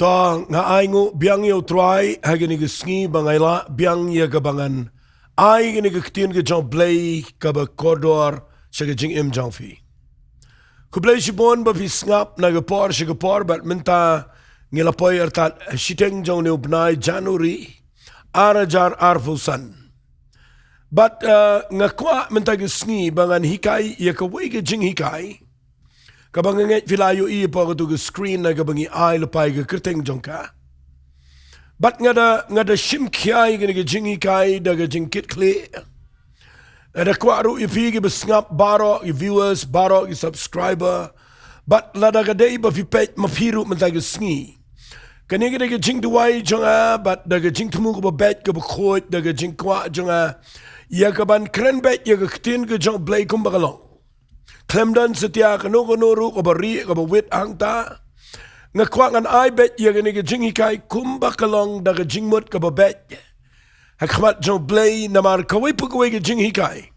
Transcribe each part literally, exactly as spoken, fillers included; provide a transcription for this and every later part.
To, nga ai nguh biang ïa u Trai ha kane ka sngi ba nga la biang ïa kaba ngan ai kane ka ktien ka jong u Blei kaba kordor sha ka jingim jong phi. Khublei shibun ba phi sngap na ka por sha ka por, bad mynta ngi la poi artat shiteng jong une u bnai January, ar hajar arphew san. Bad, eh, nga kwah mynta ka sngi ba ngan hikai ïa kawei ka jinghikai kaba nga ngeit phi la ïohi hapoh katu ka screen na kaba ngi ai lypa ïa ka kyrteng jong ka. Bad nga da, nga da shim khia ïa kane ka jinghikai da ka jingkitkhlieh. Nga da kwah ruh ïa phi kiba sngap baroh, ïa viewers baroh, ïa subscriber. Bad lada ka dei ba phi peit ma phi ruh mynta ka sngi, kane ka dei ka jingduwai jong nga, bad da ka jingthmu kaba beit kaba khuid, da ka jingkwah jong nga ïa kaban kren beit ïa ka ktien ka jong u Blei kumba ka long. Khlem don satia kano kano ruh kaba rieh kaba wit hangta. Nga kwah ngan ai beit ïa kane ka jinghikai kumba ka long da ka jingmut kaba beit ha khmat jong u Blei, namar kawei pa kawei ka jinghikai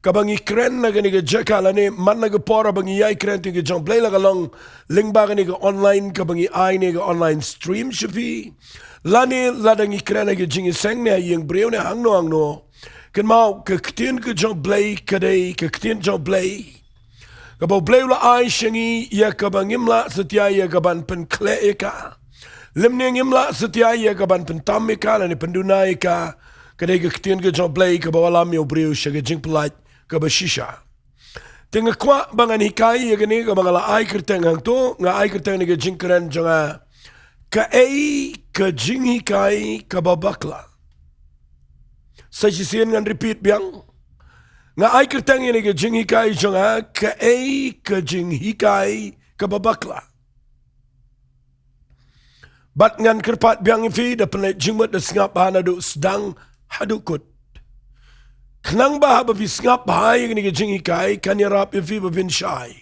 kaba ngi kren na kane ka jaka lane man la ka por ba ngi ïai kren ïa ka jong u Blei, la ka long lyngba kane ka online kaba ngi ai ne ka online stream sha phi, lane lada ngi kren ha ka jingïaseng ne ha ïing briew ne hangno hangno. Kynmaw, ka ktien ka jong u Blei ka dei ka ktien jong u Blei kaba u Blei u la ai sha ngi ïa kaba ngim lah satia ïa kaban pynkhleh ïa ka, lymne ngim lah satia ïa kaban pyntam ïa ka lane pynduna ïa ka. Ka dei ka ktien ka jong u Blei kaba wallam ïa u briew sha ka jingpyllait kaba shisha. Te nga kwah ba ngan hikai ïa kane kaba nga la ai kyrteng hangto, nga ai kyrteng ïa ka jingkren jong nga, kaei ka jinghikai kaba bakla. Sa shisien ngan repeat biang. Nga ai kyrteng ïa kane ka jinghikai jong nga, kaei ka jinghikai kaba bakla. Bad ngan kyrpad biang ïa phi da pynleit jingmut, da sngap bha naduh sdang haduh kut. Khnang ba haba phi sngap bha ïa kane ka jinghikai kan ïarap ïa phi ba phin shai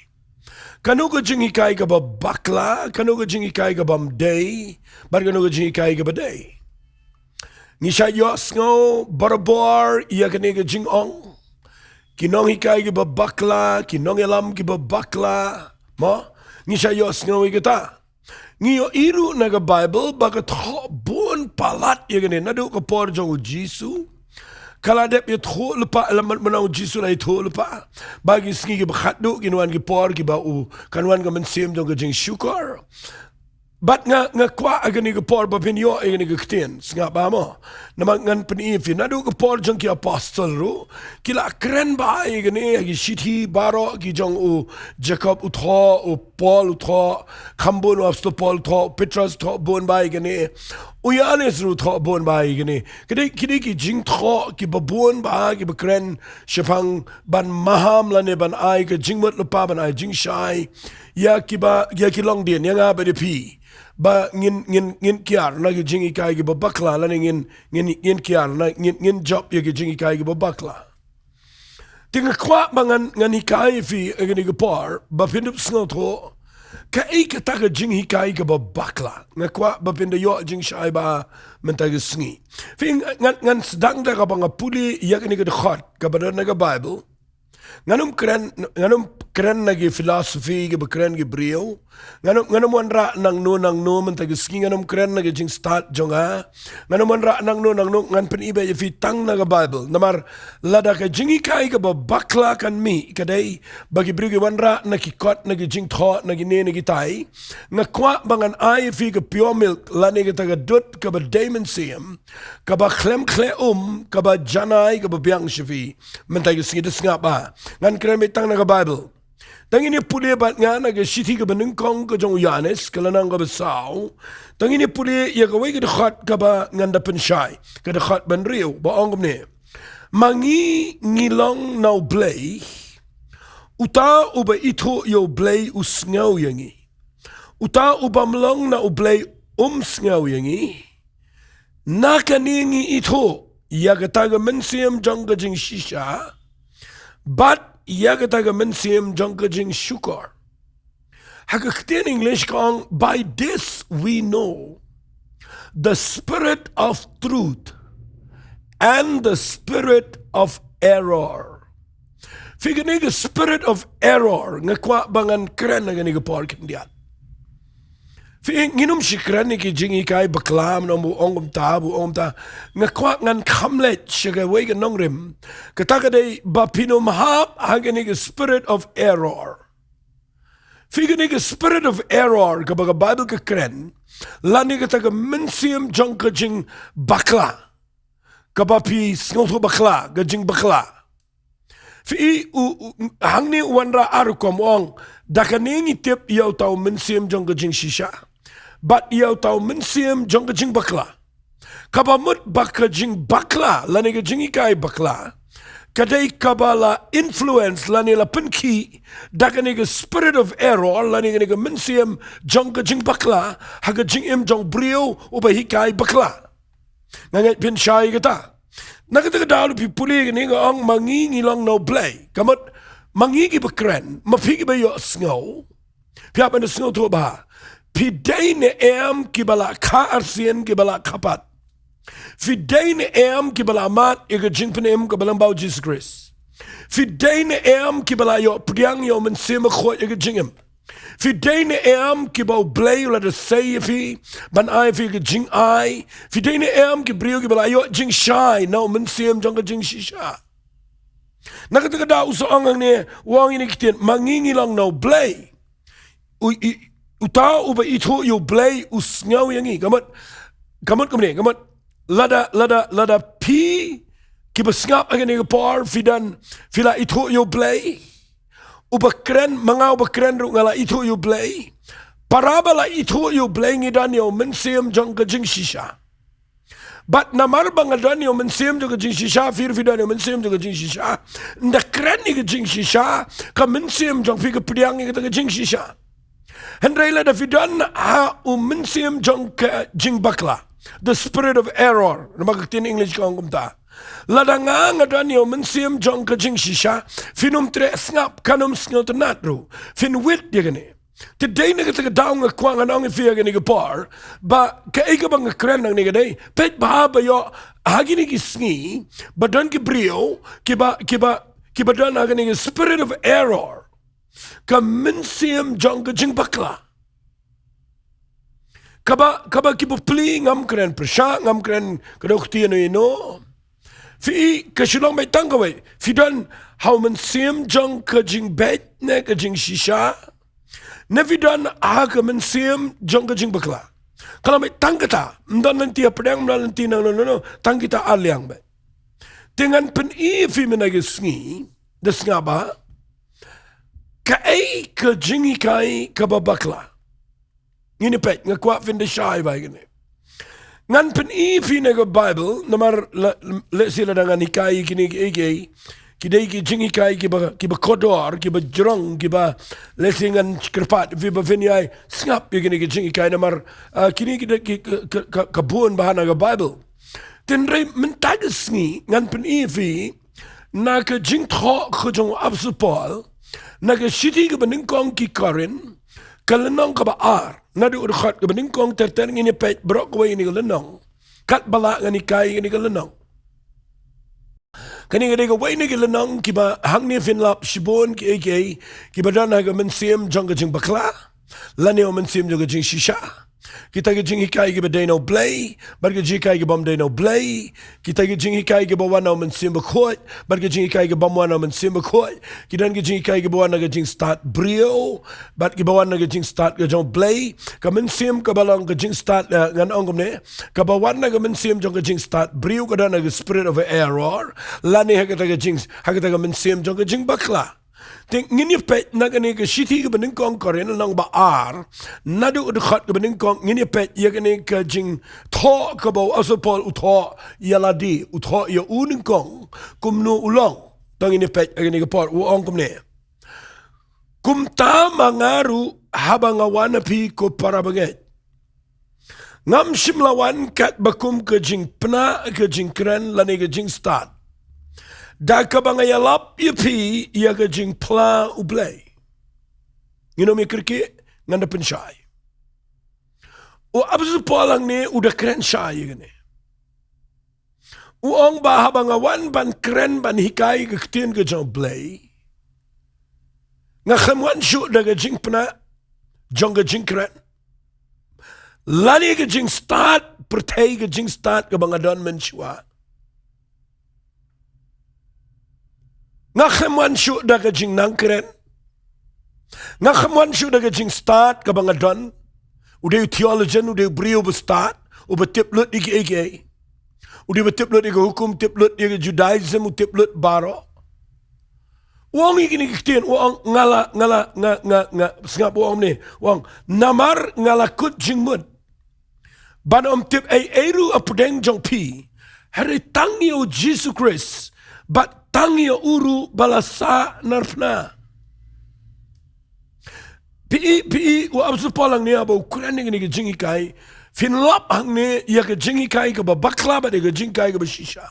kano ka jinghikai kaba bakla, kano ka jinghikai ka bym dei, bad kano ka jinghikai kaba dei. Ngi shait ïohsngew barabor ïa kane ka jingong, ki nonghikai kiba bakla, ki nongïalam kiba bakla. Mo, ngi shait ïohsngew ïa kata. Ngi ïohi ruh na ka Baibl ba ka thoh bun palat ïa kane, naduh ka por jong u Jisu. Ka la dep ïathuh lypa, lymne mynta u Jisu la ïathuh lypa ba ki sngi kiba khatduh kin wan ki por kiba u, kan wan ka mynsiem jong ka jingshukor. Bad nga, nga kwah ha kane ka por ba phin ïoh ïa kane ka ktien, sngap bha mo. Namar ngan pyni ïa phi, naduh ka por jong ki apostol ruh ki la kren bha ïa kane ha ki shithi baroh ki jong u Jakob u thoh, u Paul u thoh, kham bun u apostol Paul u thoh, Petros u thoh bun bha ïa kane, u Ïoannis ruh u thoh bun bha ïa kane. Ki dei, ki dei ki jingthoh kiba bun bha kiba kren shaphang ban maham lane ban ai ka jingmut lypa, ban ai jingshai ïa kiba, ïa ki longdien, ïa nga bad ïa phi, ba ngin, ngin, ngin kiar na ki jinghikai kiba bakla lane ngin, ngin, ngin kiar na, ngin, ngin jop ïa ki jinghikai kiba bakla. Te nga kwah ba ngan, ngan hikai ïa phi ha kane ka por ba phin ïohsngew to kaei kata ka jinghikai kaba bakla. Nga kwah ba phin da ïoh jingshai bha mynta ka sngi. Phi, ngan, ngan sdang da kaba nga pule ïa kane ka dkhot kaba don na ka Baibl. Ngan ym kren, ngan ym kren na ki philosophy kiba kren ki briew. Ngan ym, ngan ym wanrah nangno nangno mynta ka sngi, ngan ym kren na ki jingstad jong nga. Ngan ym wanrah nangno nangno, ngan pyni beit ïa phi tang na ka Baibl. Namar lada ka jinghikai kaba bakla kan mih, ka dei ba ki briew ki wanrah na ki kot, na ki jingthoh, na kine na kitai. Nga kwah ba ngan ai ïa phi ka pure milk lane kata ka dud kaba dei mynsiem, kaba khlem khleh um, kaba janai, kaba biang sha phi. Mynta ka sngi, da sngap bha. Ngan kren beit tang na ka Baibl. Tang ngin ïa pule bad nga na ka shithi kaba nyngkong ka jong u Ïoannis, ka lynnong kaba saw. Tang ngin ïa pule ïa kawei ka dkhot kaba ngan da pynshai, ka dkhot ba hynriew, ba ong kumne: Ma ngi ngi long na u Blei, uta uba ithuh ïa u Blei u sngew ïa ngi. Uta u bym long na u Blei um sngew ïa ngi. Na kane ngi ithuh ïa kata ka mynsiem jong ka jingshisha bad ïa kata ka mynsiem jong ka jingshukor. Ha ka ktien English ka ong, "By this we know the spirit of truth and the spirit of error." Phi, kane ka spirit of error nga kwah ba ngan kren ha kane ka por khyndiat. Phi, ngin ym shikren ïa ki jinghikai bakla, mynno ba u ong kumta, ba u ong kumta. Nga kwah ngan kham leit sha kawei ka nongrim. Kata ka dei ba phin ym hap ha kane ka spirit of error. Phi, kane ka spirit of error kaba ka Baibl ka kren, lane kata ka mynsiem jong ka jingbakla, kaba phi sngewthuh bakla, ka jingbakla. Phi, u, u, hangne u wanrah ar rukom, u ong, da kane ngi tip ïa uta u mynsiem jong ka jingshisha bad ïa uta u mynsiem jong ka jingbakla. Kaba mut ba ka jingbakla lane ka jinghikai bakla ka dei kaba la influence lane la pynkhih da kane ka spirit of error lane kane ka mynsiem jong ka jingbakla ha ka jingim jong u briew uba hikai bakla. Nga ngeit phin shai kata. Na kata ka daw lada phi pule kane, nga ong, ma ngi ngi long na U Blei. Ka mut, ma ngi kiba kren, ma phi kiba ïohsngew, phi hap ban sngewthuh ba phi dei ne em kiba la kha arsien, kiba la kha pat? Phi dei ne em kiba la mad ïa ka jingpynim kaba lyngba U Jisu Khrist? Phi dei ne em kiba la ïoh pdiang ïa U Mynsiem Bakhuid ïa ka jingim? Phi dei ne em kiba U Blei u la da sei ïa phi ban ai ïa phi ka jingai? Phi dei ne em ki briew kiba la ïoh jingshai na u mynsiem jong ka jingshisha? Na kata ka daw u sa ong hangne, u ong ïa kine ki ktien, ma ngi ngi long na U Blei. U, i, uta uba ithuh ïa U Blei u sngew ïa ngi. Ka mut, ka mut kumne, ka mut, lada, lada, lada phi kiba sngap ha kane ka por phi don, phi la ithuh ïa U Blei, uba kren, ma nga uba kren ruh nga la ithuh ïa U Blei. Para ba la ithuh ïa U Blei ngi don ïa u mynsiem jong ka jingshisha. Bad namar ba nga don ïa u mynsiem jong ka jingshisha, phi ruh phi don ïa u mynsiem jong ka jingshisha. Ynda kren ïa ka jingshisha, ka mynsiem jong phi ka pdiang ïa kata ka jingshisha. Hynrei lada phi don ha u mynsiem jong ka jingbakla, the spirit of error, namar ka ktien English ka ong kumta. Lada nga nga don ïa u mynsiem jong ka jingshisha, phin ym treh sngap, kan ym sngewtynnat ruh, phin wit ïa kane. Te dei na kata ka daw nga kwah ngan ong ïa phi ha kane ka por ba kaei kaba nga kren hangne ka dei, peit bha ba ïoh ha kine ki sngi ba don ki briew kiba, kiba, kiba don ha kane ka spirit of error, ka mynsiem jong ka jingbakla. Kaba, kaba kiba plie, ngam kren pyrshah, ngam kren ka dei u ktien ïa no. Phi, ka shu long beit tang kawei, phi don ha u mynsiem jong ka jingbeit ne ka jingshisha, ne phi don ha ka mynsiem jong ka jingbakla. Ka long beit tang kata, ym don lynti hapdeng, ym don lynti nangno nangno, tang kita ar liang beit. Te ngan pyni ïa phi mynta ka sngi, da sngap bha, kaei ka jinghikai kaba bakla. Ngin ïa peit, nga kwah phin da shai bha ïa kane. Ngan pyni ïa phi na ka Baibl, namar la, lehse lada ngan hikai ïa kine kiei kiei, ki dei ki jinghikai kiba, kiba kordor, kiba jrong, kiba, lehse ngan kyrpad ïa phi ba phin ïai sngap ïa kine ki jinghikai namar, ah, kine ki dei ki, ka, ka, ka, ka bun bha na ka Baibl. Te hynrei mynta ka sngi ngan pyni ïa phi na ka jingthoh ka jong u Apostol Paul na ka shithi kaba nyngkong ki Korinth, ka lynnong kaba ar, naduh u dkhot kaba nyngkong ter ter. Ngin ïa peit baroh kawei na ka lynnong, katba lah ngan hikai ïa kane ka lynnong. Kane ka dei kawei na ki lynnong kiba hangne phin lap shibun kiei kiei kiba don ha ka mynsiem jong ka jingbakla lane u mynsiem jong ka jingshisha. Kita ki jinghikai kiba dei na U Blei bad ki jinghikai kibym dei na U Blei. Kita ki jinghikai kiba wan na u Mynsiem Bakhuid bad ki jinghikai kibym wan na u Mynsiem Bakhuid. Ki don ki jinghikai kiba wan na ka jingstad briew bad kiba wan na ka jingstad ka jong U Blei. Ka mynsiem kaba long ka jingstad, eh, ngan ong kumne, kaba wan na ka mynsiem jong ka jingstad briew ka don ha ka spirit of error, lane ha kata ka jing, ha kata ka mynsiem jong ka jingbakla. Te ngin ïa peit na kane ka shithi kaba nyngkong Korinth lynnong ba ar, naduh u dkhot kaba nyngkong, ngin ïa peit ïa kane ka jingthoh kaba u Apostol Paul u thoh ïa lade, u thoh ïa u nyngkong, kumno u long. To ngin ïa peit ha kane ka por, u ong kumne. Kumta ma nga ruh haba nga wan ha phi ko para bangeit, ngam shym la wan katba kum ka jingpynah ka jingkren lane ka jingstad, da kaba nga ïalap ïa phi ïa ka jingphla U Blei. Ngin ym ïa kyrkieh, ngan da pynshai. U Apostol Paul hangne u da kren shai ïa kane. U ong ba haba nga wan ban kren ban hikai ka ktien ka jong U Blei, nga khlem wan shuh da ka jingpynah jong ka jingkren. lane ka jingstad pyrthei, ka jingstad kaba nga don mynshuwa. Nga khlem wan shuh da ka jingnangkren. Nga khlem wan shuh da ka jingstad kaba nga don. U dei u theologian, u dei u briew ba stad, uba tip lut ïa kiei kiei. U dei ba tip lut ïa ka hukum, tip lut ïa ka Judaism, u tip lut baroh. U ong ïa kine ki ktien, u ong nga la, nga la, nga, nga, nga, sngap u ong ne, u ong, namar nga la kut jingmut ban ym tip ei ei ruh hapdeng jong phi, hynrei tang ïa u Jisu Khrist, bad tang ïa u ruh ba la sah narphna. Phi i, phi i, u Apostol Paul hangne haba u kren ïa kane ka jinghikai, phin lap hangne ïa ka jinghikai kaba bakla bad ïa ka jinghikai kaba shisha.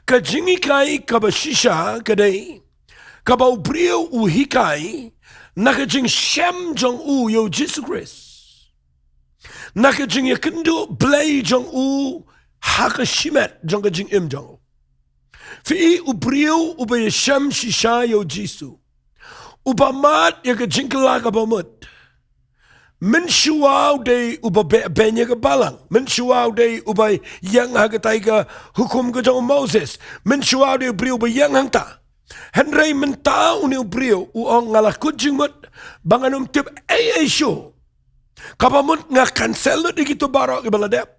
Ka jinghikai kaba shisha ka dei kaba u briew u hikai na ka jingshem jong u ïa u Jisu Khrist, na ka jingïakynduh Blei jong u ha ka shimet jong ka jingim jong u. Phi i, u briew uba ïashem shisha ïa u Jisu, uba mad ïa ka jingkylla kaba mut, mynshuwa u dei uba beh beiñ ïa ka balang, mynshuwa u dei uba ïeng ha katai ka hukum ka jong u Moses, mynshuwa u dei u briew uba ïeng hangta. Hynrei mynta une u briew u ong nga la kut jingmut ba ngan ym tip ei ei shuh. Kaba mut nga cancel lut ïa kito baroh kiba la dep.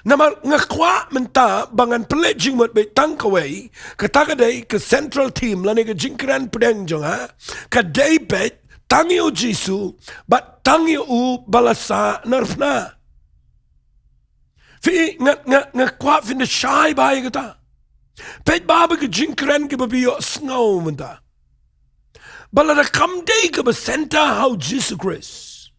Namar nga kwah mynta ba ngan pynleit jingmut beit tang kawei, kata ka dei ka central theme lane ka jingkren pdeng jong nga ka dei beit tang ïa u Jisu bad tang ïa u ba la sah narphna. Phi i, nga, nga, nga kwah phin da shai bha ïa kata. Peit bha ba ka jingkren kaba phi ïohsngew mynta, ba lada kam dei kaba centre ha u Jisu Khrist,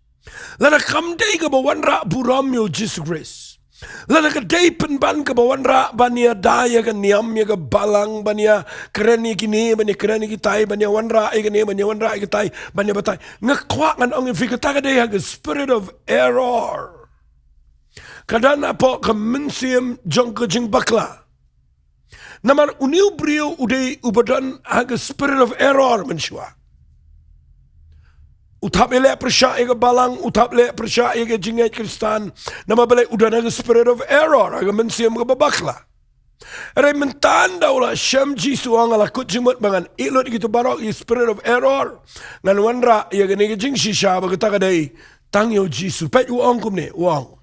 lada kam dei kaba wanrah burom ïa u Jisu Khrist, lada ka dei pynban kaba wanrah ban ïada ïa ka niam ïa ka balang, ban ïakren ïa kine, ban ïakren ïa kitai, ban ïawanrah ïa kane, ban ïawanrah ïa kitai, ban ïabatai, nga kwah ngan ong ïa phi, kata ka dei ha ka spirit of error. Ka don hapoh ka mynsiem jong ka jingbakla. Namar une u briew u dei uba don ha ka spirit of error mynshuwa. U thap ïaleh pyrshah ïa ka balang, u thap leh pyrshah ïa ka jingngeit Khristan. Namar balei? U don ha ka spirit of error, ha ka mynsiem kaba bakla. Hynrei mynta ynda u la shem Jisu, u ong nga la kut jingmut ba ngan ïeh lut ïa kito baroh, ïa spirit of error. Ngan wanrah ïa kane ka jingshisha ba kata ka dei tang ïa u Jisu. Peit u ong kumne, u ong,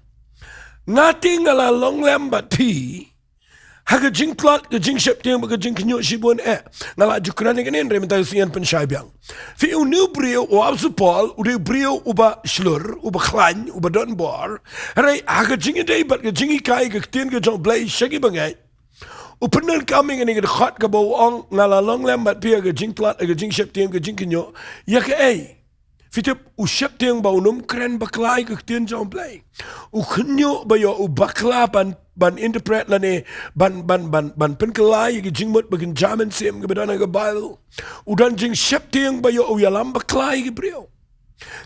nga te nga la long lem bad phi ha ka jingtlot, ka jingsheptieng bad ka jingkhynñiuh shibun eh. Nga la ju kren ïa kane hynrei mynta ka sngi ngan pynshai biang. Phi i, une u briew, u Apostol Paul u dei u briew uba shlur, uba khlaiñ, uba don bor. Hynrei ha ka jingïadei bad ka jinghikai ka ktien ka jong u Blei sha ki bangeit, u pyndonkam ïa kane ka dkhot kaba u ong nga la long lem bad phi ha ka jingtlot, ha ka jingsheptieng, ka jingkhynñiuh. Ïa kaei? Phi tip, u sheptieng ba un ym kren bakla ïa ka ktien jong u Blei. U khynñiuh ba ïoh u bakla ban, ban interpret lane ban, ban, ban, ban pynkylla ïa ka jingmut ba kynja mynsiem kaba don ha ka Baibl. U don jingsheptieng ba ïoh u ïalam bakla ïa ki briew.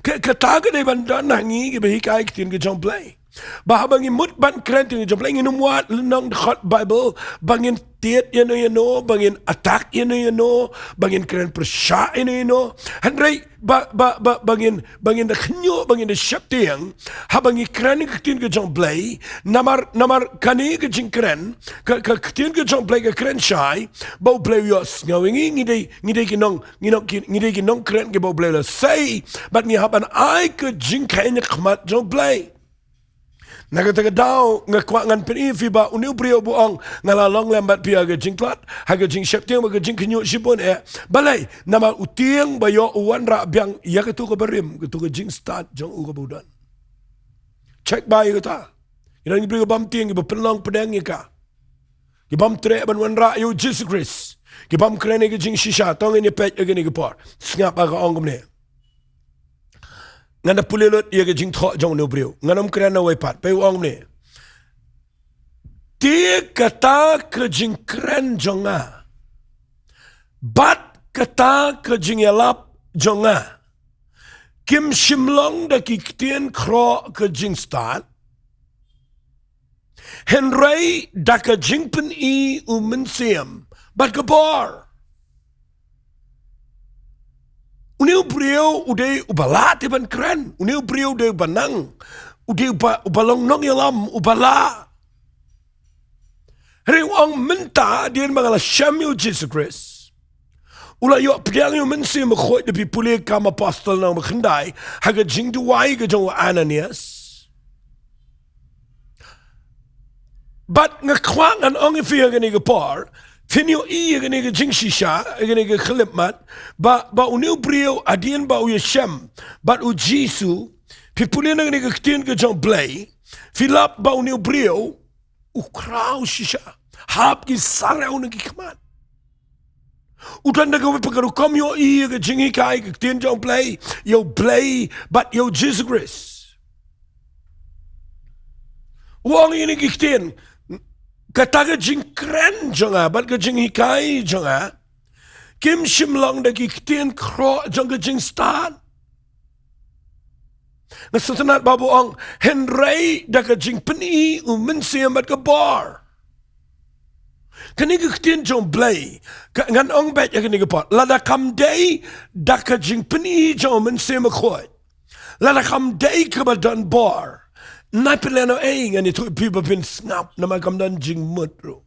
Ka, kata ka dei ban don ha ngi kiba hikai ka ktien ka jong u Blei. Ba haba ngi mut ban kren ktien ka jong u Blei, ngin ym wad lynnong dkhot Baibl ba ngin tied ïano ïano, ba ngin attack ïano ïano, ba ngin kren pyrshah ïano ïano. Hynrei ba, ba, ba, ba ngin, ba ngin da khynñiuh, ba ngin da sheptieng haba ngi kren ka ktien ka jong u Blei. Namar, namar kane ka jingkren, ka, ka ktien ka jong u Blei ka kren shai ba u Blei u ïohsngew ïa ngi, ngi dei, ngi dei ki nong, ngi nong ki, ngi dei ki nongkren kiba u Blei u la sei, bad ngi hap ban ai ka jingkheiñ ha khmat jong u Blei. Na kata ka daw nga kwah ngan pyni ïa phi ba une u briew ba u ong nga la long lem bad phi ha ka jingtlot, ha ka jingsheptieng bad ka jingkhynñiuh shibun eh. Balei? Namar u tieng ba ïoh u wanrah biang ïa kato kaba rim, kato ka jingstad jong u kaba u don. Check bha ïa kata. Ïa kine ki briew ki bym tieng, kiba pynlong pdeng ïa ka, ki bym treh ban wanrah ïa u Jisu Khrist, ki bym kren ïa ka jingshisha. To ngin ïa peit ïa kine ki por. Sngap, ka ong kumne. Ngan da pule lut ïa ka jingthoh jong une u briew, ngan ym kren na wei pat. Peit u ong kumne. Te kata ka jingkren jong nga bad kata ka jingïalap jong nga kim shym long da ki ktien khroh ka jingstad, hynrei da ka jingpyni u Mynsiem bad ka bor. Une u briew u dei uba lah te ban kren, une u briew u dei uba nang, u dei uba, uba long nongïalam, uba lah. Hynrei u ong mynta, hadien ba nga la shem ïa u Jisu Khrist, u la ïoh pdiang ïa u Mynsiem Bakhuid, lada phi pule Kam Apostol lynnong ba khyndai, ha ka jingduwai ka jong u Ananias. Bad nga kwah ngan ong ïa phi ha kane ka por, phin ïohi ïa kane ka jingshisha, ïa kane ka khyllipmat, ba, ba une u briew hadien ba u ïashem bad u Jisu, phi pule na kane ka ktien ka jong U Blei, phi lap ba une u briew u khraw shisha, hap ki sarew na ki khmat. U don da kawei pat ka rukom ïohi ïa ka jinghikai ka ktien jong U Blei, ïa U Blei bad ïa u Jisu Khrist. U ong ïa kine ki ktien, kata ka jingkren jong nga bad ka jinghikai jong nga kim shym long da ki ktien khroh jong ka jingstad. Nga sngewtynnat ba u ong, hynrei da ka jingpyni u Mynsiem bad ka bor. Kane ka ktien jong U Blei, ka, ngan ong beit ha kane ka por, lada kam dei da ka jingpyni jong u Mynsiem Bakhuid, lada kam dei kaba don bor, nai pynlehnohei, ngan ïathuh ïa phi ba phin sngap, namar kam don jingmut ruh.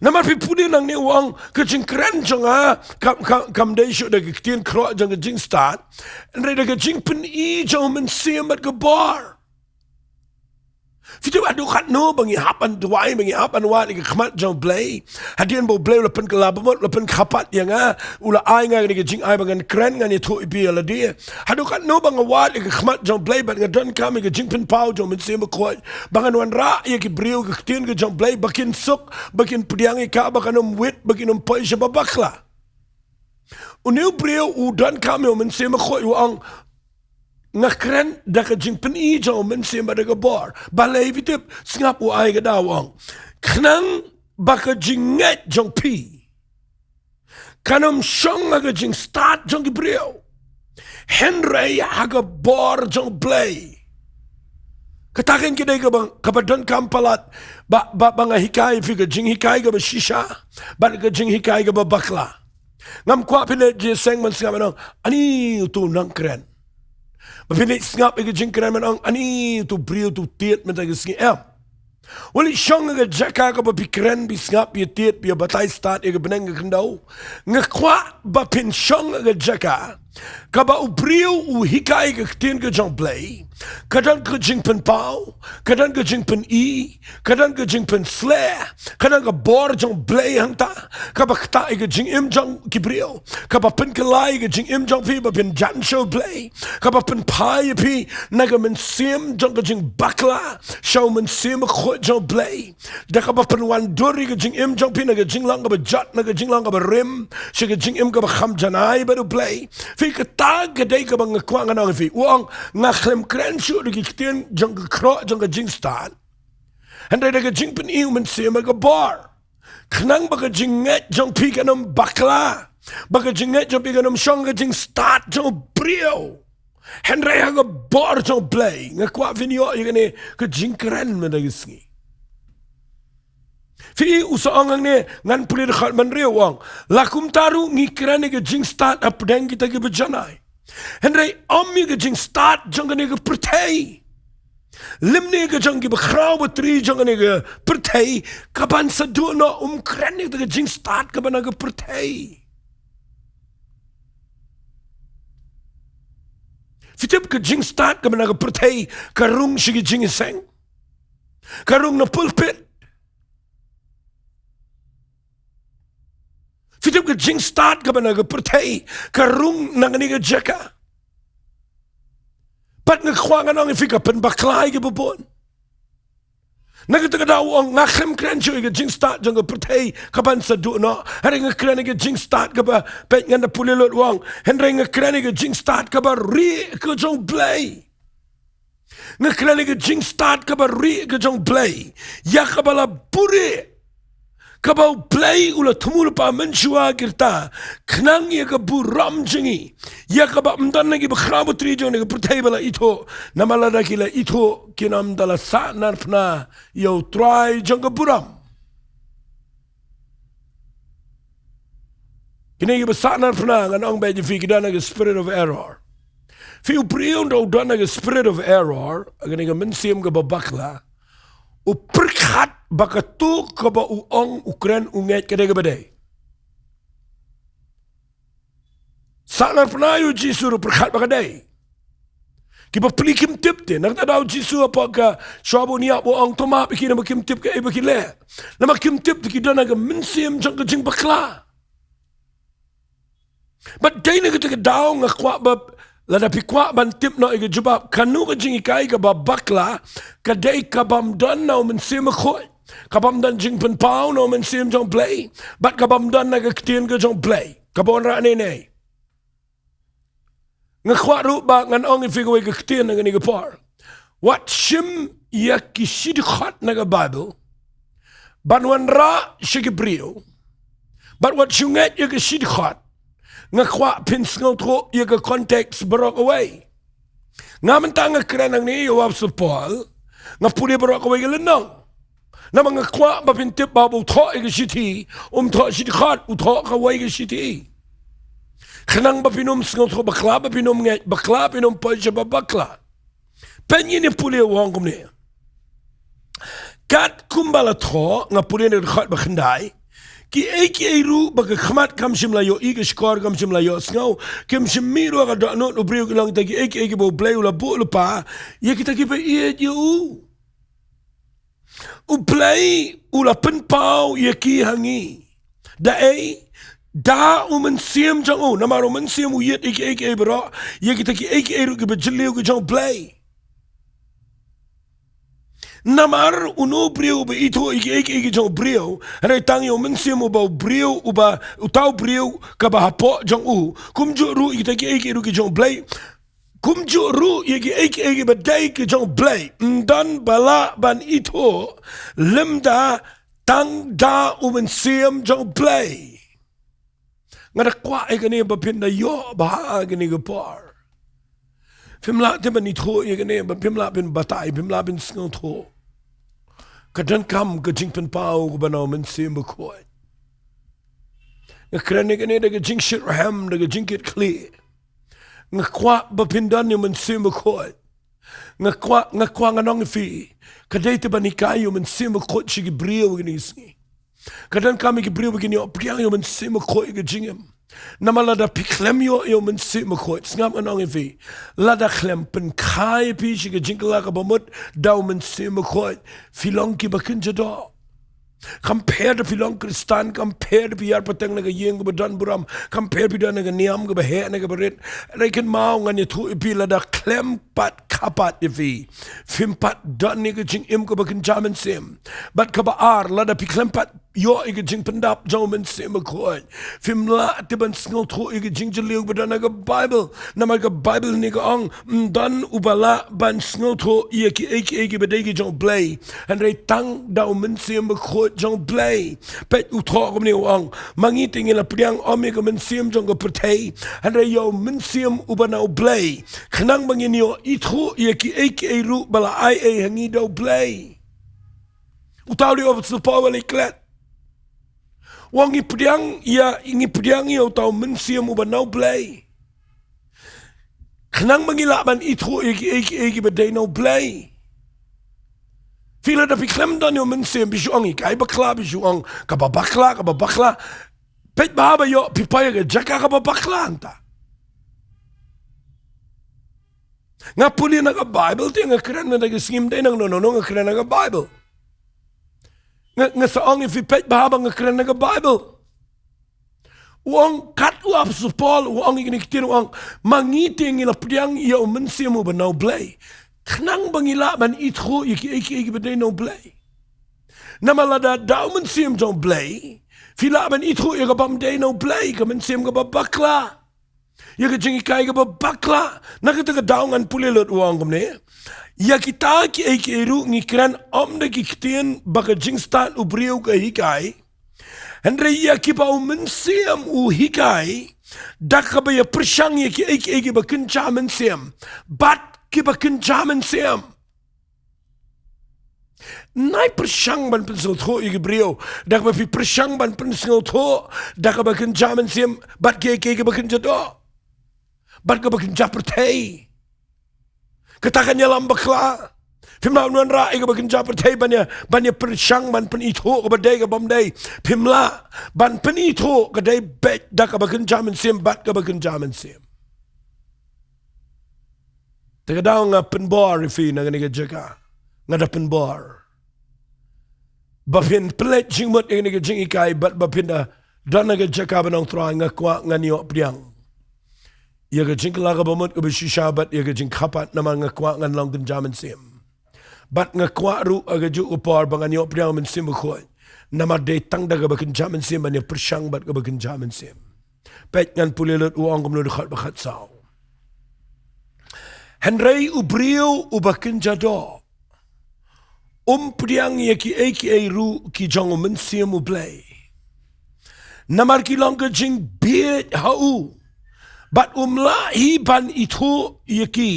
Namar phi pule nangne u ong, ka jingkren jong nga kam, kam, kam dei shuh da ka ktien khroh jong ka jingstad, hynrei da ka jingpyni jong u Mynsiem bad ka bor. Phi tip haduh katno ba ngi hap ban duwai, ba ngi hap ban wad ïa ka khmat jong U Blei, hadien ba U Blei u la pynkylla bamut, u la pynkhapat ïa nga, u la ai nga kane ka jingai ba ngan kren, ngan ïathuh ïa phi ïa lade. Haduh katno ba nga wad ïa ka khmat jong U Blei bad nga donkam ïa ka jingpynpaw jong u Mynsiem Bakhuid ba ngan wanrah ïa ki briew ïa ka ktien ka jong U Blei, ba kin suk, ba kin pdiang ïa ka, ba kan ym wit, ba kin ym poi sha ba bakla. Une u briew u donkam ïa u Mynsiem Bakhuid, u ong, nga kren da ka jingpyni jong u Mynsiem bad da ka bor. Balei phi tip? Sngap u ai ka daw, u ong, khnang ba ka jingngeit jong phi kan ym shong ha ka jingstad jong ki briew, hynrei ha ka bor jong U Blei. Kata keiñ ka dei kaba, kaba donkam palat ba, ba, ba nga hikai ïa phi, ka jinghikai kaba shisha bad ka jinghikai kaba bakla. Ngam kwah phin leit jingïaseng ban sngap ban ong, ani uto u nongkren. Ba phin leit sngap ïa ka jingkren ban ong, ani uto u briew, uto u tied mynta ka sngi, em. Wat leit shong ha ka jaka kaba phi kren, phi sngap, phi ïatied, phi ïabatai stad ïa ka bneng ka khyndew. Nga kwah ba phin shong ha ka jaka kaba u briew u hikai ka ktien ka jong U Blei, ka don ka jingpynpaw, ka don ka jingpyni, ka don ka jingpynsleh, ka don ka bor jong U Blei hangta kaba ktah ïa ka jingim jong ki briew, kaba pynkylla ïa ka jingim jong phi ba phin jan sha U Blei, kaba pynphai ïa phi na ka mynsiem jong ka jingbakla sha u Mynsiem Bakhuid jong U Blei, da kaba pynwandur ïa ka jingim jong phi na ka jinglong kaba jot, na ka jinglong kaba rim, sha ka jingim kaba kham janai bad U Blei. Phi, kata ka dei kaba nga kwah ngan ong ïa phi. U ong, nga khlem kren shuh da ki ktien jong ka khroh jong ka jingstad, hynrei da ka jingpyni u Mynsiem bad ka bor, khnang ba ka jingngeit jong phi kan ym bakla, ba ka jingngeit jong phi kan ym shong ha ka jingstad jong u briew, hynrei ha ka bor jong U Blei. Nga kwah phin ïoh ïa kane ka jingkren mynta ka sngi. Phi, u sa ong hangne, ngan pule dkhot hynriew, u ong, la kumta ruh ngi kren ïa ka jingstad hapdeng kita kiba janai, hynrei ym ïa ka jingstad jong kane ka pyrthei, lymne ka jong kiba khraw batri jong kane ka pyrthei, kaban sa duh noh. Um kren ïa ka jingstad kaba na ka pyrthei. Phi tip, ka jingstad kaba na ka pyrthei ka rung sha ki jingïaseng, ka rung na pulpit. Phi tip, ka jingstad kaba na ka pyrthei ka rung na kane ka jaka. Bad nga kwah ngan ong ïa phi, ka pynbakla ïa kiba bun. Na kata ka daw u ong, nga khlem kren shuh ïa ka jingstad jong ka pyrthei kaban sa duh noh, hynrei nga kren ïa ka jingstad kaba, peit, ngan da pule lut, u ong, hynrei nga kren ïa ka jingstad kaba rieh ka jong U Blei. Nga kren ïa ka jingstad kaba rieh ka jong U Blei, ïa kaba la buhrieh, kaba U Blei u la thmu lypa mynshuwa ki rta, khnang ïa ka burom jong ngi, ïa kaba ym don na kiba khraw batri jong kane ka pyrthei ba la ithuh, namar lada ki la ithuh, kin ym da la sahnarphna ïa U Trai jong ka burom. Kine kiba sahnarphna, ngan ong beit ïa phi, ki don ha ka spirit of error. Phi u briew haba u don ha ka spirit of error, ha kane ka mynsiem kaba bakla, u pyrkhat ba kato kaba u ong u kren u ngeit ka dei kaba dei. Sahnarphna ïa u Jisu ruh pyrkhat ba ka dei. Ki bapli kim tip te, nangta da u Jisu hapoh ka shuwa ba un ïap u ong, to map ïa ki namar kim tip kaei ba ki leh. Namar kim tip te ki don ha ka mynsiem jong ka jingbakla. Bad dei na kata ka daw nga kwah ba, lada phi kwah ban tip noh ïa ka jubab, kano ka jinghikai kaba bakla, ka dei ka bym don na u Mynsiem Bakhuid. Ka bym don jingpynpaw na u Mynsiem jong u Blei. Bad ka bym don na ka ktien ka jong u Blei. Kaba wanrah ne ne. Nga kwah ruh ba ngan ong ïa phi kawei ka ktien ha kane ka por. Wat shim ïa ki shi dkhot na ka Baibl ban wanrah sha ki briew. Bad wat shu ngeit ïa ki shi dkhot. Nga kwah phin sngewthuh ïa ka context baroh kawei. Nga mynta nga kren hangne ïa u Apostol Paul, nga pule baroh kawei ka lynnong. Namar nga kwah ba phin tip ba u thoh ïa ka shithi, um thoh shi dkhot, u thoh kawei ka shithi. Khnang ba phin ym sngewthuh bakla, ba phin ym ngeit bakla, ba phin ym poi sha ba bakla. Peit ngin ïa pule, u ong kumne. Katkum ba la thoh, nga pule na ka dkhot ba khyndai. Kiei kiei ruh ba ka khmat kam shym la ïohi, ka shkor kam shym la ïohsngew, kim shym mih ruh ha ka dohnud u briew, ki long kita kiei kiei kiba u Blei u la buh lypa ïa kita kiba ïeit ïa u. U Blei u la pynpaw ïa ki ha ngi. Da ei? Da u Mynsiem jong u. Namar u Mynsiem u ïeit ïa kiei kiei baroh, ïa kita kiei kiei ruh kiba jylliew ki jong u Blei. Namar uno u briew uba ithuh ïa kiei kiei ki jong u briew, hynrei tang ïa u Mynsiem uba u briew, uba uta u briew kaba hapoh jong u. Kumjuh ruh ïa kita kiei kiei ruh ki jong u Blei. Kumjuh ruh ïa kiei kiei kiba dei ki jong u Blei, ym don ba lah ban ithuh lymda tang da u Mynsiem jong u Blei. Nga da kwah ïa kane ba phin da ïoh bha ha kane ka por. Phim lah te ban ithuh ïa kane, ba phim lah phin batai, phim lah phin sngewthuh. Ka donkam ka jingpynpaw kaba na u Mynsiem Bakhuid. Nga kren ïa kane da ka jingshitrhem, da ka jingkitkhlieh. Nga kwah ba phin don ïa u Mynsiem Bakhuid. Nga kwah, nga kwah ngan ong ïa phi, ka dei te ban hikai ïa u Mynsiem Bakhuid sha ki briew kine ki sngi. Ka donkam ïa ki briew ba kin ïoh pdiang ïa u Mynsiem Bakhuid ha ka jingim. Namar lada phi khlem ïoh ïa u Mynsiem Bakhuid, sngap ngan ong ïa phi, lada khlem pynkha ïa phi sha ka jingkylla kaba mut da u Mynsiem Bakhuid, phi long kiba kynja doh. Kam pher da phi long Khristan, kam pher da phi ïar pateng na ka ïing kaba don burom, kam pher phi don na ka niam kaba heh na kaba rit. Hynrei kynmaw, ngan ïathuh ïa phi, lada khlem pat kha pat ïa phi, phim pat don ïa ka jingim kaba kynja mynsiem. Bad kaba ar, lada phi khlem pat ïoh ïa ka jingpyndap jong u Mynsiem Bakhuid, phim lah te ban sngewthuh ïa ka jingjylliew kaba don ha ka Baibl. Namar ka Baibl ne ka ong, ym don uba lah ban sngewthuh ïa kiei kiei kiba dei ki jong u Blei, hynrei tang da u Mynsiem Bakhuid jong u Blei. Peit, u thoh kumne, u ong, ma ngi te ngi la pdiang ym ïa ka mynsiem jong ka pyrthei, hynrei ïa u Mynsiem uba na u Blei, khnang ba ngin ïoh ithuh ïa kiei kiei ruh ba la ai ei ha ngi da u Blei. Uta u dei u Apostol Paul ba la klet. U ong ngi pdiang ïa, ngi pdiang ïa uta u Mynsiem uba na u Blei, khnang ba ngi lah ban ithuh ïa kiei kiei kiba dei na u Blei. Phi, lada phi khlem don ïa u Mynsiem, phi shu ong hikai bakla, phi shu ong kaba bakla, kaba bakla. Peit bha ba ïoh phi poi ha ka jaka kaba bakla hangta. Nga pule na ka Baibl te nga kren, na ka sngi ym dei nangno nangno nga kren na ka Baibl. Nga, nga sa ong ïa phi, peit bha ba nga kren na ka Baibl. U ong kat u Apostol Paul, u ong ïa kine ki ktien, u ong, ma ngi te ngi la pdiang ïa u Mynsiem uba na u Blei, khnang ba ngi lah ban ithuh ïa kiei kiei kiba dei na u Blei. Namar lada da u Mynsiem jong u Blei phi lah ban ithuh ïa ka bym dei na u Blei, ka mynsiem kaba bakla, ïa ka jinghikai kaba bakla. Na kata ka daw ngan pule lut, u ong kumne, ïa kita kiei kiei ruh ngi kren ym da ki ktien ba ka jingstad u briew ka hikai, hynrei ïa kiba u Mynsiem u hikai, da kaba ïa pyrshang ïa kiei kiei kiba kynja mynsiem bad kiba kynja mynsiem. Nai pyrshang ban pynsngewthuh ïa ki briew da kaba phi pyrshang ban pynsngewthuh da kaba kynja mynsiem bad kiei kiei kiba kynja doh bad kaba kynja pyrthei. Kata kan ïalam bakla. Phim lah ban wanrah ïa kaba kynja pyrthei ban ïa, ban ïa pyrshang ban pynithuh kaba dei kaba ym dei. Phim lah ban pynithuh ka dei beit da kaba kynja mynsiem bad kaba kynja mynsiem. Te ka daw nga pynbor ïa phi na kane ka jaka. Nga da pynbor ba phin pynleit jingmut ïa kane ka jinghikai bad ba phin da don ha ka jaka ba nongtrai, nga kwah ngan ïoh pdiang ïa ka jingkylla kaba mut kaba shisha bad ïa ka jingkyrpad, namar nga kwah ngan long kynja mynsiem. Bad nga kwah ruh ha kajuh ka por ba ngan ïoh pdiang Mynsiem Bakhuid. Namar dei tang da kaba kynja mynsiem ban ïa pyrshang bad kaba kynja mynsiem. Peit, ngan pule lut, u ong kumno, dkhot ba khatsaw: Hynrei u briew uba kynja doh um pdiang ïa kiei kiei ruh ki jong u Mynsiem u Blei, namar ki long ka jingbieit ha u, bad um lah hi ban ithuh ïa ki,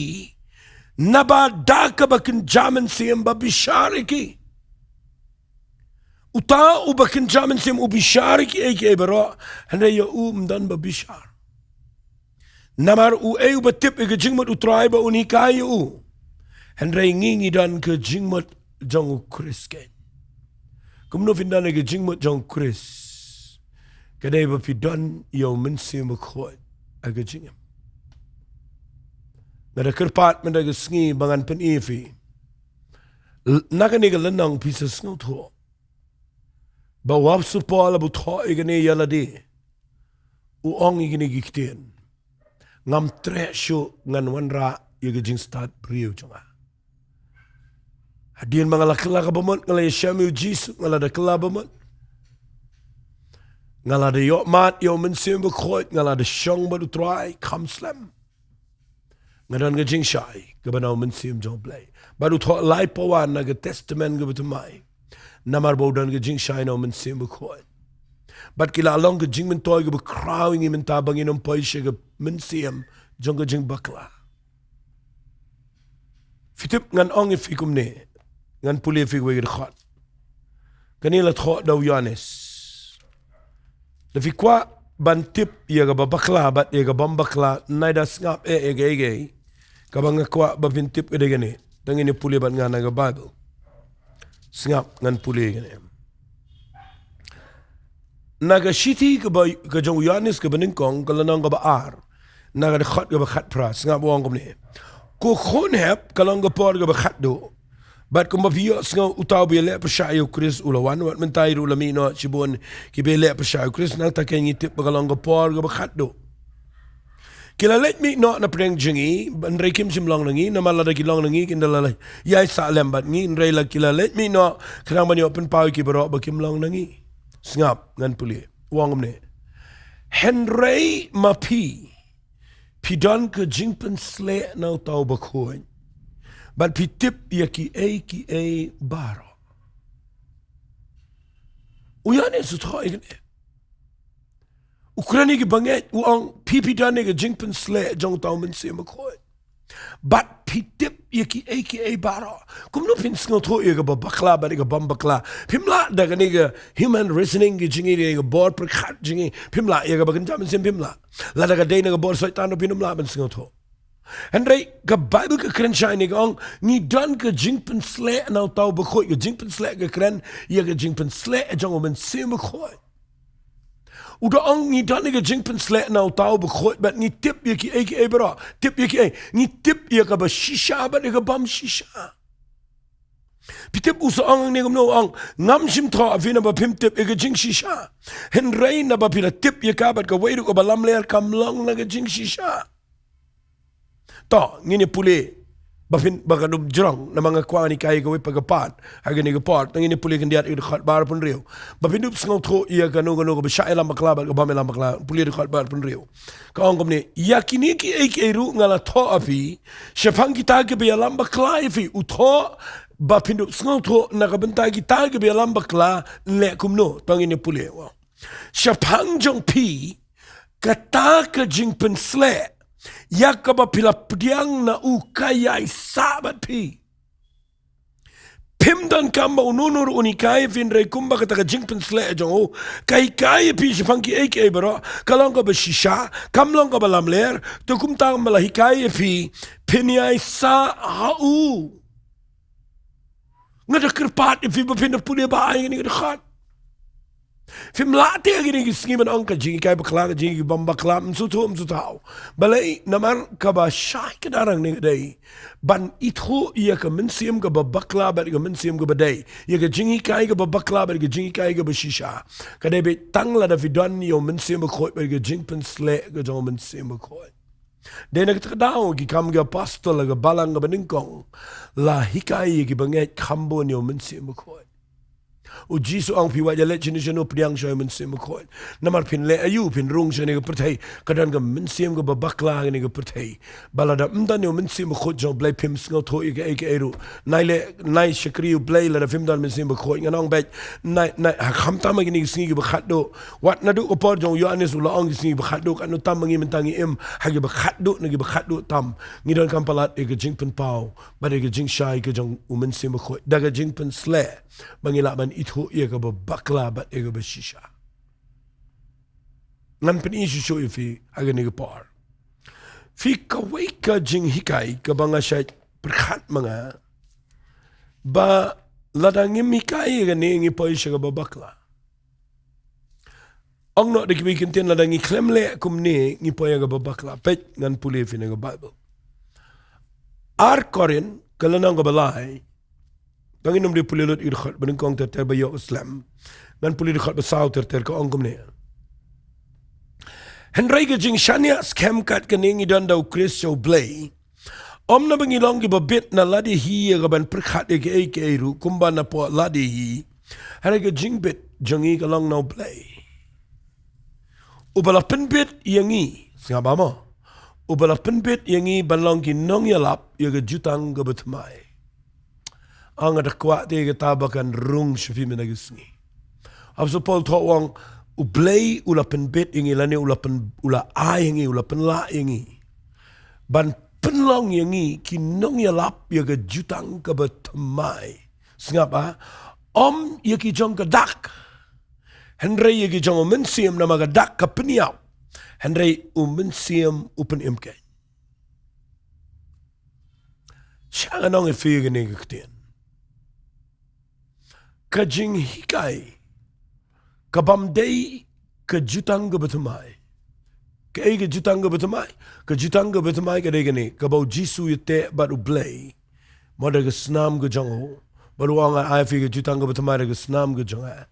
naba da kaba kynja mynsiem ba bishar ïa ki. Uta uba kynja mynsiem u bishar ïa kiei kiei baroh, hynrei ïa u ym don ba bishar. Namar uei uba tip ïa ka jingmut U Trai ba un hikai ïa u? Hynrei ngi, ngi don ka jingmut jong U Khrist keiñ. Kumno phin don ïa ka jingmut jong U Khrist? Ka dei ba phi don ïa U Mynsiem Bakhuid ha ka jingim. Nga da kyrpad mynta ka sngi ba ngan pyni ïa phi. L-, na kane ka lynnong phi sa sngewthuh ba u Apostol Paul haba u thoh ïa kane ïa lade, u ong ïa kine ki ktien: Ngam treh shuh ngan wanrah ïa ka jingstad briew jong nga. Hadien ba nga la kylla kaba mut, nga la ïashem ïa U Jisu, nga la da kylla ba mut, nga la da ïoh mad ïa U Mynsiem Bakhuid, nga la da shong bad U Trai kham slem. Nga don ka jingshai kaba na U Mynsiem jong U Blei. Bad u thoh lai pawan na ka Testament kaba thymmai, namar ba u don ka jingshai na U Mynsiem Bakhuid. Bad ki la long ka jingmyntoi kaba khraw ïa ngi mynta ba ngin ym poi sha ka mynsiem jong ka jingbakla. Phi tip, ngan ong ïa phi kumne, ngan pule ïa phi kawei ka dkhot. Kane la thoh da u Ïoannis. Lada phi kwah ban tip ïa kaba bakla bad ïa kaba ym bakla, nai da sngap eh ïa kaei kaei kaba nga kwah ba phin tip, ka dei kane. Tang ngin ïa pule bad nga na ka Baibl. Sngap, ngan pule kane. Na ka shithi kaba, ka jong u Ïoannis kaba nyngkong, ka lynnong kaba ar, na ka dkhot kaba khatphra, sngap, u ong kumne: Ko khun hep, ka long ka por kaba khatduh. Bad kumba phi ïohsngew, uta uba ïaleh pyrshah ïa U Khrist u la wan, wat mynta ruh la mih noh shibun kiba ïaleh pyrshah ïa U Khrist. Nangta keiñ ngi tip ba ka long ka por kaba khatduh. Ki la leit mih noh na pdeng jong ngi, hynrei kim shym long na ngi, namar lada ki long na ngi, kin da la ïai sah lem bad ngi, hynrei la ki la leit mih noh khnang ban ïoh pynpaw ïa ki baroh ba kim long na ngi. Sngap, ngan pule. U ong kumne: Hynrei ma phi, phi don ka jingpynshlur na uta U Bakhuid, bad phi tip ïa kiei kiei baroh. U Ïoannis u thoh ïa kane. U kren ïa ki bangeit, u ong, phi, phi don ïa ka jingpynshlur jong uta U Mynsiem Bakhuid, bad phi tip ïa kiei kiei baroh. Kumno phin sngewthuh ïa kaba bakla bad ïa kaba ym bakla? Phim lah da kane ka human reasoning ka jong ngi, ïa ka bor pyrkhat jong ngi. Phim lah ïa kaba kynja mynsiem, phim lah. Lada ka dei na ka bor Soitan ruh phin ym lah ban sngewthuh. Hynrei ka Baibl ka kren shai ne, ka ong ngi don ka jingpynshlur na uta U Bakhuid. Ka jingpynshlur ka kren ïa ka jingpynshlur jong U Mynsiem Bakhuid. U da ong ngi don ïa ka jingpynshlur na uta U Bakhuid bad ngi tip ïa kiei kiei baroh. Tip ïa kiei? Ngi tip ïa kaba shisha bad ïa kaba ym shisha. Phi tip u sa ong hangne kumno? U ong, ngam shym thoh ha phi naba phim tip ïa ka jingshisha, hynrei naba phi la tip ïa ka bad kawei ruh kaba lamler kam long na ka jingshisha. To, ngin ïa pule ba phin, ba kan ym jrong, namar nga kwah ngan hikai kawei pat ka part ha kane ka por. To ngin ïa pule khyndiat ïa ka dkhot ba arphew hynriew. Ba phin ym sngewthuh ïa kano kano kaba shah ïalam bakla bad kaba ym ïalam bakla. Pule dkhot ba arphew hynriew. Ka ong kumne: Ïa kine kiei kiei ruh nga la thoh ha phi shaphang kita kiba ïalam bakla ïa phi. U thoh ba phin ym sngewthuh na ka bynta kita kiba ïalam bakla, leh kumno? To ngin ïa pule. Shaphang jong phi, kata ka jingpynshlur ïa kaba phi la pdiang na u ka ïai sah bad phi. Phi Ym donkam ba uno uno ruh un hikai ïa phi, hynrei kumba kata ka jingpynsleh jong u ka hikai ïa phi shaphang kiei kiei baroh, ka long kaba shisha, kam long kaba lamler. Te kumta ba la hikai ïa phi, phin ïai sah ha u. Nga da kyrpad ïa phi ba phin da pule bha ïa kane ka dkhot. Phim lah te ha kine ki sngi ban ong ka jinghikai bakla, ka jinghikai bym bakla, ym sngewthuh, ym sngewthuh. Balei? Namar kaba shai ka darang ne ka dei ban ithuh ïa ka mynsiem kaba bakla bad ka mynsiem kaba dei, ïa ka jinghikai kaba bakla bad ka jinghikai kaba shisha. Ka dei beit tang lada phi don ïa u Mynsiem Bakhuid bad ka jingpynsleh ka jong u Mynsiem Bakhuid. Dei na kata ka daw ki Kam ki Apostol ha ka balang kaba nyngkong la hikai ïa ki bangeit kham bun ïa u Mynsiem Bakhuid. U Jisu u ong, phi wat ïaleit shano shano, pdiang shuwa ïa u Mynsiem Bakhuid. Namar phin leh aïu, phin rung sha kane ka pyrthei, ka don ka mynsiem kaba bakla ha kane ka pyrthei. Ba lada ym don ïa u Mynsiem Bakhuid jong u Blei phim sngewthuh ïa kaei kaei ruh. Nai leh, nai shakri ïa u Blei lada phim don Mynsiem Bakhuid, ngan ong beit. Nai, nai, ha, khamtam ha kine ki sngi kiba khatduh. Wat naduh ka por jong u Ïoannis u la ong ki sngi kiba khatduh, katno tam ma ngi mynta ngi im ha kiba khatduh na kiba khatduh tam. Ngi donkam palat ïa ka jingpynpaw bad ïa ka jingshai ka jong u Mynsiem Bakhuid da ka jingpynsleh, ba ngin lah ban ithuh ïa kaba bakla bad ïa kaba shisha. Ngan pyni shuh shuh ïa phi ha kane ka por. Phi, kawei ka jinghikai kaba nga shait pyrkhat ma nga, ba lada ngim hikai ïa kane ngi poi sha kaba bakla. Ong noh da kiwei ki ktien, lada ngi khlem leh kumne ngi poi ha kaba bakla. Peit, ngan pule ïa phi na ka Baibl. Ar Korinth ka lynnong kaba lai. Tang ngin ym dei pule lut ïa ka dkhot ba nyngkong ter ter ba ïoh slem. Ngan pule ïa ka dkhot ba saw ter ter, ka ong kumne. Hynrei ka jingshaniah skhem kat kane ngi don da u Khrist sha u Blei. Ym naba ngi long kiba bit na lade hi ïa ka ban pyrkhat ïa kaei kaei ruh kumba napoh lade hi. Hynrei ka jingbit jong ngi ka long na u Blei, uba la pynbit ïa ngi. Sngap bha mo. Uba la pynbit ïa ngi ban long ki nongïalap ïa ka jutang kaba thymmai. Nga da kwah te kata ba kan rung sha phi mynta ka sngi. Apostol Paul u ong, u Blei u la pynbit ïa ngi lane u la pyn, u la ai ïa ngi, u la pynlah ïa ngi ban pynlong ïa ngi ki nongïalap ïa ka jutang kaba thymmai. Sngap, ah, ym ïa ki jong ka dak, hynrei ïa ki jong u Mynsiem, namar ka dak ka pynïap, hynrei u Mynsiem u pynim keiñ. Sha nga nong ïa phi kane ka ktien. Ka jinghikai kabym dei ka jutang kaba thymmai. Kaei ka jutang kaba thymmai? Ka jutang kaba thymmai ka dei kane, kaba u Jisu u ïateh bad u Blei mo da ka snam ka jong u. Bad u ong, nga ai ïa phi ka jutang kaba thymmai da ka snam ka jong nga.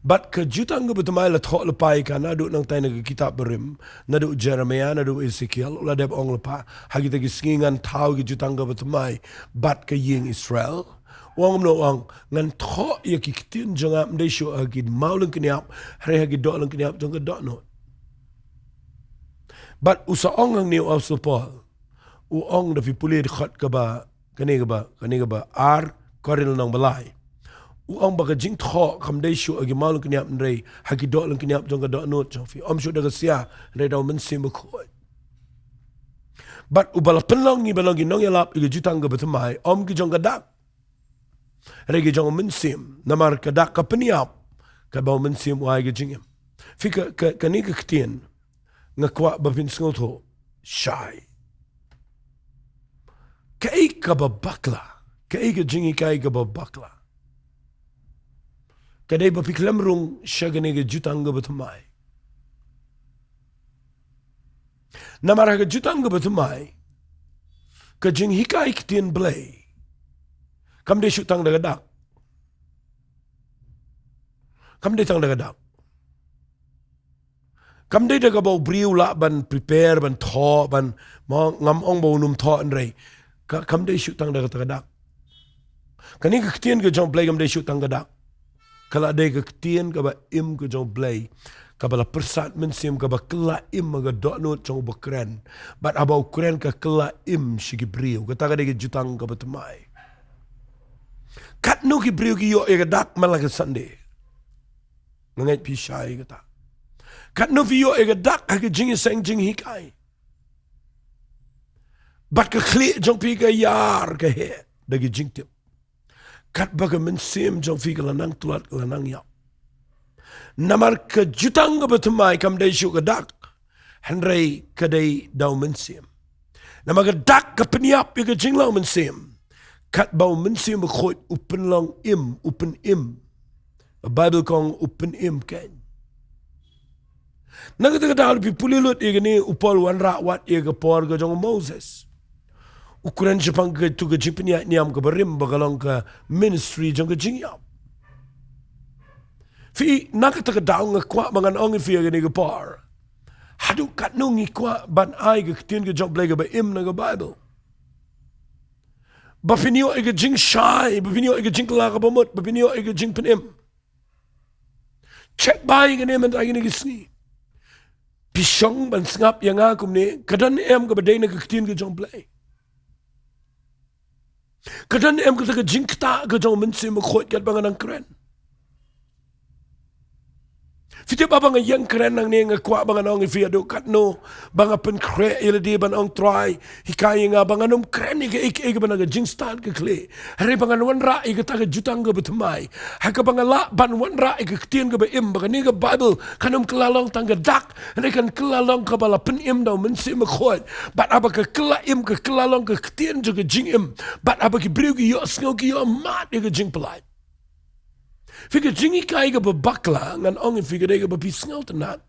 Bad ka jutang kaba thymmai la thoh lypa ïa ka naduh nangtai na ka kitab barim, naduh Jeremiah, naduh Ezekiel, u la dep ong lypa, ha kita ki sngi ngan thaw ïa ka jutang kaba thymmai bad ka ïing Israel. U ong kumno? U ong, ngan thoh ïa ki ktien jong nga ym dei shuh ha ki maw lyngkniap, hynrei ha ki doh lyngkniap jong ka dohnud. Bad u sa ong hangne u Apostol Paul, u ong, da phi pule dkhot kaba, kane kaba, kane kaba ar Korinth lynnong ba lai. U ong ba ka jingthoh kam dei shuh ha ki maw lyngkniap hynrei ha ki doh lyngkniap jong ka dohnud jong phi. Ym shuh da ka sia, hynrei da u Mynsiem Bakhuid. Bad uba la pynlong ngi ban long ki nongïalap ïa ka jutang kaba thymmai, ym ki jong ka dak, hynrei ki jong u Mynsiem, namar ka dak ka pynïap, katba u Mynsiem u ai ka jingim. Phi, ka, ka, kane ka ktien nga kwah ba phin sngewthuh shai. Kaei kaba bakla? Kaei ka jinghikai kaba bakla? Ka dei ba phi khlem rung sha kane ka jutang kaba thymmai. Namar ha ka jutang kaba thymmai, ka jinghikai ktien Blei kam dei shuh tang da ka dak. Kam dei tang da ka dak. Kam dei da kaba u briew u lah ban prepare, ban thoh, ban, mo, ngam ong ba un ym thoh hynrei ka, kam dei shuh tang da kata ka dak. Kane ka ktien ka jong u Blei kam dei shuh tang ka dak. Ka la dei ka ktien kaba im ka jong u Blei, kaba la pyrsad mynsiem, kaba kylla im ha ka dohnud jong uba kren. Bad haba u kren ka kylla im sha ki briew. Kata ka dei ka jutang kaba thymmai. Katno ki briew ki ïoh ïa ka dak man la ka Sunday? Nga ngeit phi shai kata. Katno phi ïoh ïa ka dak ha ka jingïaseng jinghikai? Bad ka khlieh jong phi ka ïar ka heh da ki jingtip. Katba ka mynsiem jong phi ka la nang tlot, ka la nang ïap. Namar ka jutang kaba thymmai kam dei shuh ka dak, hynrei ka dei da u mynsiem. Namar ka dak ka pynïap ïa ka jinglong mynsiem. Katba u Mynsiem Bakhuid u pynlong im, u pynim. Ka Baibl ka ong u pynim kein. Na kata ka daw phi pule lut ïa kane, u Paul u wanrah wat ïa ka por ka jong u Moses. U kren shaphang katu ka jingpynïaid niam kaba rim ba ka long ka ministry jong ka jingïap. Phi, na kata ka daw nga kwah ba ngan ong ïa phi ïa kane ka por. Haduh katno ngi kwah ban ai ka ktien ka jong u Blei kaba im na ka Baibl. Ba phin ïoh ïa ka jingshai, ba phin ïoh ïa ka jingkylla kaba mut, ba phin ïoh ïa ka jingpynim. Check bha ïa kane mynta ïa kine ki sngi. Phi shong ban sngap ïa nga kumne, ka don em kaba dei na ka ktien ka jong u Blei? Ka don em kata ka jingktah ka jong u Mynsiem Bakhuid katba nga nang kren? Phi tip ba haba nga ïeng kren nangne nga kwah ba ngan ong ïa phi haduh katno ba nga pynkhreh ïa lade ban ong Trai, hikai ïa nga ba ngan ym kren ïa kaei kaei kaba na ka jingstad ka khlieh. Hynrei ba ngan wanrah ïa kata ka jutang kaba thymmai. Ha kaba nga lah ban wanrah ïa ka ktien kaba im, ba kane ka Baibl kan ym kylla long tang ka dak, hynrei kan kylla long kaba la pynim da u Mynsiem Bakhuid. Bad haba ka kylla im, ka kylla long ka ktien jong ka jingim. Bad haba ki briew ki ïohsngew, ki ïohmad ïa ka jingpyllait. Phi, ka jinghikai kaba bakla, ngan ong ïa phi, ka dei kaba phi sngewtynnad,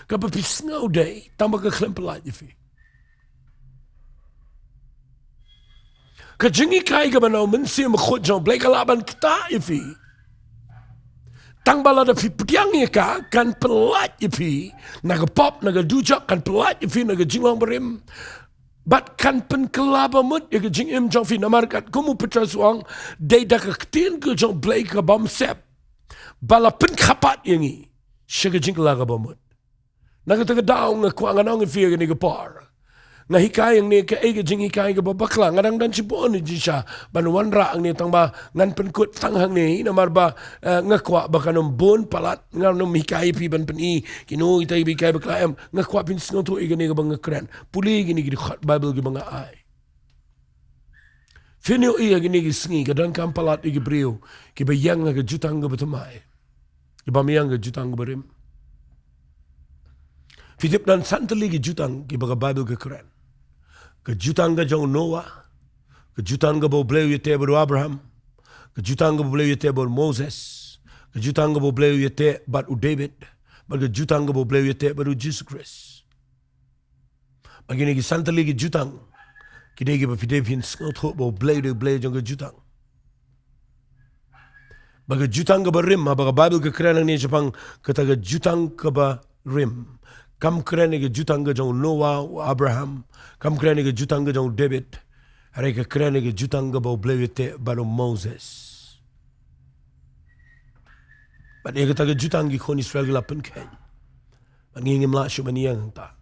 kaba phi sngewdei, tangba ka khlem pyllait ïa phi. Ka jinghikai kaba na u Mynsiem Bakhuid jong u Blei ka lah ban ktah ïa phi. Tangba lada phi pdiang ïa ka, kan pyllait ïa phi na ka pop, na ka dujok, kan pyllait ïa phi na ka jinglong barim. Bad kan pynkylla bamut ïa ka jingim jong phi, namar katkum u Petros u ong, dei da ka ktien ka jong u Blei ka bymsep ba la pynkhapat ïa ngi sha ka jingkylla kaba mut. Na kata ka daw nga kwah ngan ong ïa phi ïa kane ka por. Nga hikai hangne kaei ka jinghikai kaba bakla, nga dang don shibun jingshisha ban wanrah hangne, tangba ngan pynkut tang hangne, namar ba, eh, nga kwah ba kan ym bun palat, ngan ym hikai ïa phi ban pyni kino kita kiba hikai bakla, em. Nga kwah phin sngewthuh ïa kane kaba nga kren. Pule ïa kine ki dkhot Baibl kiba nga ai. Phin ïohi ïa kine ki sngi ka donkam palat ïa ki briew kiba ïeng ha ka jutang kaba thymmai, kiba ym ïeng ha ka jutang kaba rim. Phi tip, don san tylli ki jutang kiba ka Baibl ka kren. Ka jutang ka jong u Noah, ka jutang kaba u Blei u ïateh bad u Abraham, ka jutang kaba u Blei u ïateh bad u Moses, ka jutang kaba u Blei u ïateh bad u David, bad ka jutang kaba u Blei u ïateh bad u Jisu Khrist. Ba kine ki san tylli ki jutang ki dei kiba phi dei phin sngewthuh ba u Blei u dei u Blei jong ka jutang. Ba ka jutang kaba rim, haba ka Baibl ka kren hangne shaphang kata ka jutang kaba rim, kam kren ïa ka jutang ka jong u Noah, u Abraham, kam kren ïa ka jutang ka jong u David, hynrei ka kren ïa ka jutang kaba u Blei u ïateh bad u Moses. Bad ïa kata ka jutang ki khun Israel ki la pynkheiñ. Bad ngi ngim lah shuh ban ïeng hangta.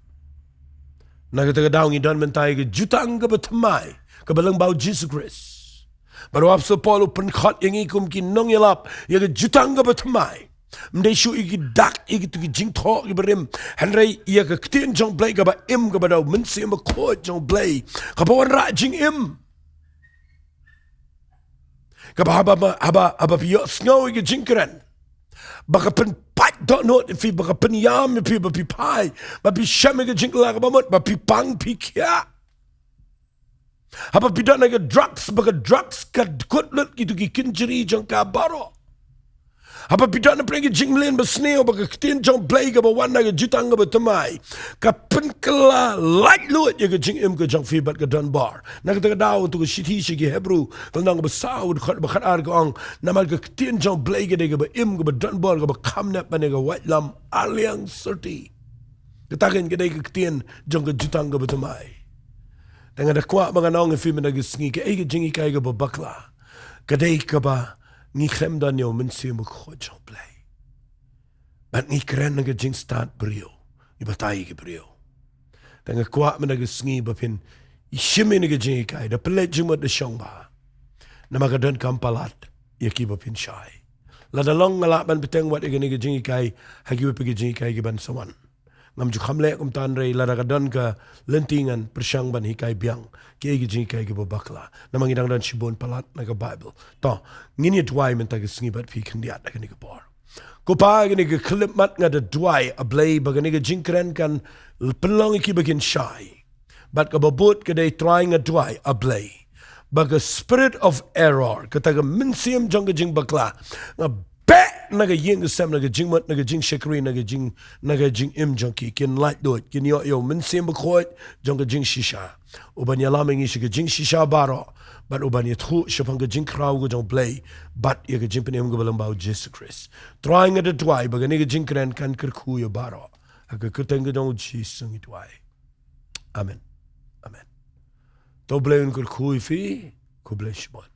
Na kata ka daw ngi don mynta ïa ka jutang kaba thymmai, kaba lyngba u Jisu Khrist. Bad u Apostol Paul u pynkhot ïa ngi kum ki nongïalap ïa ka jutang kaba thymmai. Ym dei shuh ïa ki dak, ïa kitu ki jingthoh kiba rim, hynrei ïa ka ktien jong u Blei kaba im, kaba da u Mynsiem Bakhuid jong u Blei, kaba wanrah jingim. Kaba haba, haba, haba phi ïohsngew ïa ka jingkren, ba ka pynpait dohnud ïa phi, ba ka pynïam ïa phi, ba phi phai, ba phi shem ïa ka jingkylla kaba mut, ba phi pang phi khiah. Haba phi don ha ka drugs, ba ka drugs ka kut lut kito ki kynjri jong ka baroh. Haba phi don ha pyrshah ki jingmlien basniew, ba ka ktien jong u Blei kaba wan na ka jutang kaba thymmai ka pynkylla laitluid ïa ka jingim ka jong phi bad ka donbor. Na kata ka daw, tu ka shithi sha ki Hebru, ka lynnong kaba saw, dkhot ba khatar ka ong, namar ka ktien jong u Blei ka dei kaba im, kaba donbor, kaba kham nep ban ïa ka waitlam arliang syrti. Kata kein ka dei ka ktien jong ka jutang kaba thymmai. Te nga da kwah ba ngan ong ïa phi mynta ka sngi, kaei ka jinghikai kaba bakla? Ka dei kaba ngi khlem don ïa u Mynsiem Bakhuid jong u Blei. Bad ngi kren na ka jingstad briew, ngi batai ïa ki briew. Te nga kwah mynta ka sngi ba phin shim ïa kane ka jinghikai, da pynleit jingmut da shong bha. Namar ka donkam palat ïa kiba phin shai. Lada long nga lah ban bteng wat ïa kane ka jinghikai ha kiwei pat ki jinghikai kiban sa wan. Ngam ju kham leh kumta, hynrei lada ka don ka lynti ngan pyrshang ban hikai biang ki ei ki jinghikai kiba bakla. Namar ngi dang don shibun palat na ka Baibl. To, ngin ïa duwai mynta ka sngi bad phi khyndiat ha kane ka por. Ko Pa, ha kane ka khyllipmat nga da duwai, A Blei, ba kane ka jingkren kan pynlong ïa ki ba kin shai. Bad kaba bud ka dei, Trai, nga duwai, A Blei, ba ka spirit of error, kata ka mynsiem jong ka jingbakla, nga beh na ka ïing ka sem, na ka jingmut, na ka jingshakri, na ka jing, na ka jingim jong ki, kin laitluid, kin ïoh ïa u Mynsiem Bakhuid jong ka jingshisha, uban ïalam ïa ngi sha ka jingshisha baroh, bad uban ïathuh shaphang ka jingkhraw ka jong U Blei bad ïa ka jingpynim kaba lyngba U Jisu Khrist. Trai, nga da duwai ba kane ka jingkren kan kyrkhu ïa baroh. Ha ka kyrteng ka jong U Jisu ngi duwai. Amen. Amen. To U Blei un kyrkhu ïa phi. Khublei shibun.